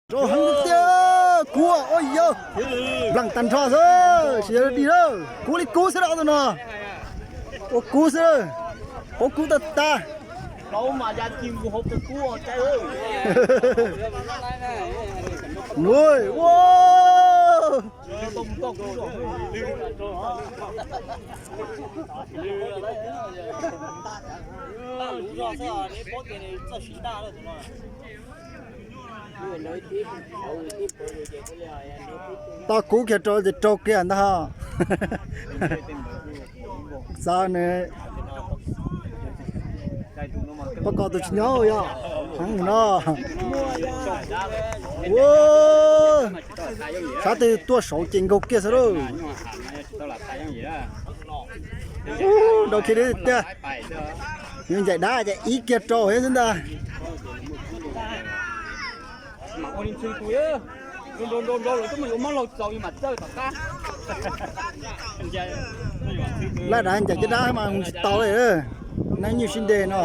Rau heev tiag, kub ua yog nplees tag nrho xwb, tsis yog dig lawm, kub li kub xwb os tus no. Ua kub xwb, poob kub tag tag. Ua, tau kub kiag rau ces raug kiag ntag. Xav nws pab ko tus tsis nyob yog heev no. Ua, sab twg tuaj saud ces nkaug kiag xwb lauj. Nrau kiag li tiag. Nws ncaim dab ces ib kiag rau thiab xwb ntag. Laj dav ncaim caj dab mas mus tsis tau li. Nab nyuj sib nte no.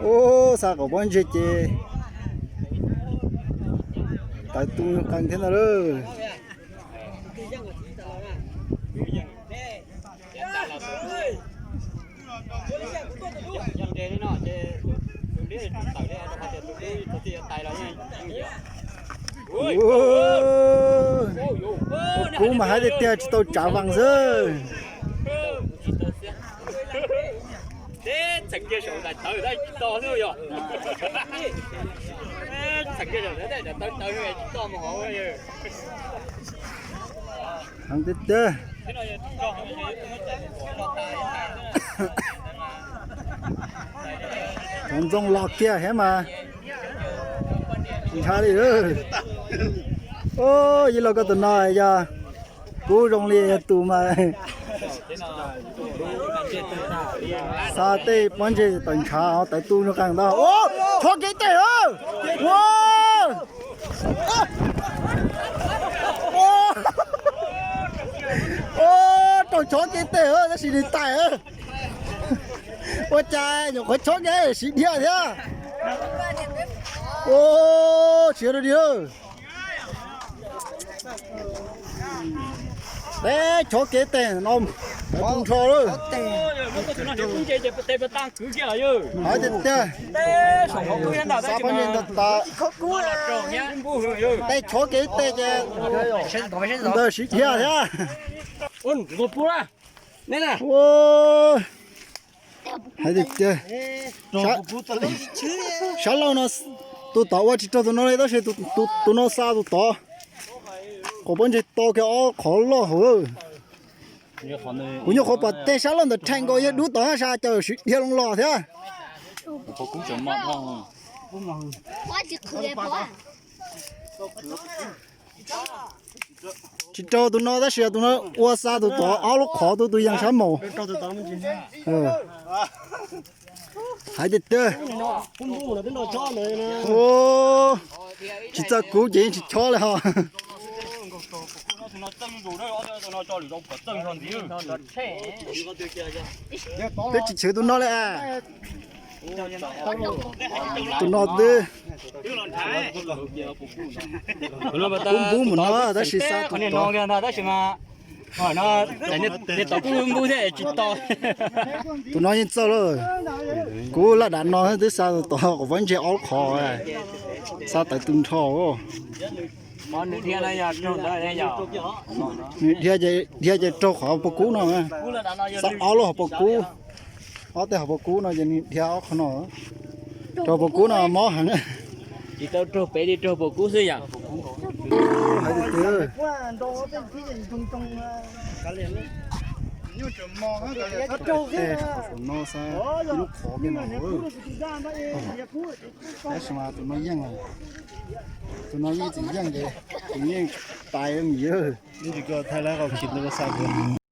Ub, xa qaum pob ntseg ces tawv tu qees thiab ntag lauj. Ua, kub mas hais tiag tiag tsis tau tsav vas xwb. Heev tiag tiag. Cov ntxoog los kiag thiab mas tsis ntshai li. Ub, yij laug koj tus no yog kub zoo li yog tus mas xa tej pob ntseg tawm ntshav tawv tu nrog qees ntag. Ub, chob kev tes. Ua, raug chob kev tes tab sis nws tais. Ua cas nyuam qhuav chob kev siv dhia thiab. Ua, tsis yog dog dig. Peb chob kev tes no tawv tu nrho lawm. Hais tiag tiag, xa pob ntseg ntag tas, tej chob kev tes ces ntawd siv dhia thiab. Ua, hais tiag tiag, sab laug no tus tod ua tsis raug tus no li tab sis tus no xa tus tod. Qaum pob ntseg to kiag ob qhov loj hauv. Kuv nyuam qhuav pom tej sab laug ntawd rhais nkaus yawg dub tod sas cas siv dhia loo los thiab. Tsis raug tus no tab sis tus no ua xa tus tod ob lub qhov tu tus yees sab maum. Hais tiag tiag, tsis txawj kub ces yeej tsis chob li ho. Twb tsis chwv tus no li. Tus no twb kub npub mus no tab sis xa tus tod. Tus no yeej txawj lawm. Kub laj dav no twb xa tus tod, qaum pob ntseg ob lub qhov, xa tawv tu nrho. Nws dhia ces raug qhov pob kub no, xa ob lub hauv pob kub. Ob tej hauv pob kub no ces nws dhia ob qhov no. Raug pob kub no mob heev. Tsis tau raug pem li, raug pob kub xwb yom. Tej qhov saum no xwb, lub qhov kiag no. Tab sis mas tus no yeej, tus no yeej tsis yeej ces tus yeej tais mus yawg.